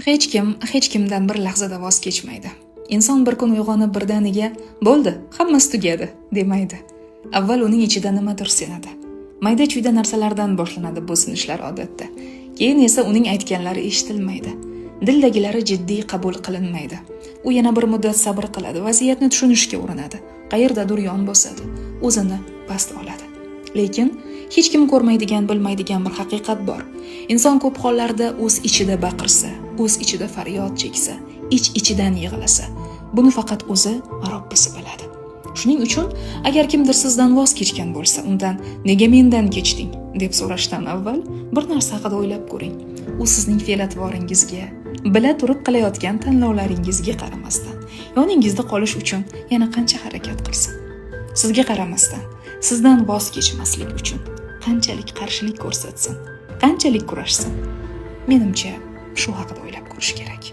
Hech kim hech kimdan bir lahzada voz kechmaydi. Inson bir kun uyg'onib birdaniga "Bo'ldi, hammasi tugadi" demaydi. Avval uning ichida nimadir sinadi. Mayda-chuyda narsalardan boshlanadi bu sinishlar odatda. Keyin esa uning aytganlari eshitilmaydi. Dildagilari jiddiy qabul qilinmaydi. U yana bir muddat sabr qiladi, vaziyatni tushunishga urinadi. Qayerdadir yon bosadi, o'zini past oladi. Lekin hech kim ko'rmaydigan, bilmaydigan bir haqiqat bor. Inson ko'p hollarda o'z ichida baqirsa, o'z ichida faryod cheksa, ich-ichidan yig'lasa, buni faqat o'zi va Robbisi biladi. Shuning uchun agar kimdir sizdan voz kechgan bo'lsa, undan "Nega mendan kechding?" deb so'rashdan avval bir narsa haqida o'ylab ko'ring. U sizning fe'l-atvoringizga, bila turib qilayotgan tanlovlaringizga qaramasdan, yoningizda qolish uchun yana qancha harakat qilsin. Sizga qaramasdan, sizdan voz kechmaslik uchun qanchalik qarshilik ko'rsatsin, qanchalik kurashsin. Menimcha, shu haqida o'ylab ko'rish kerak.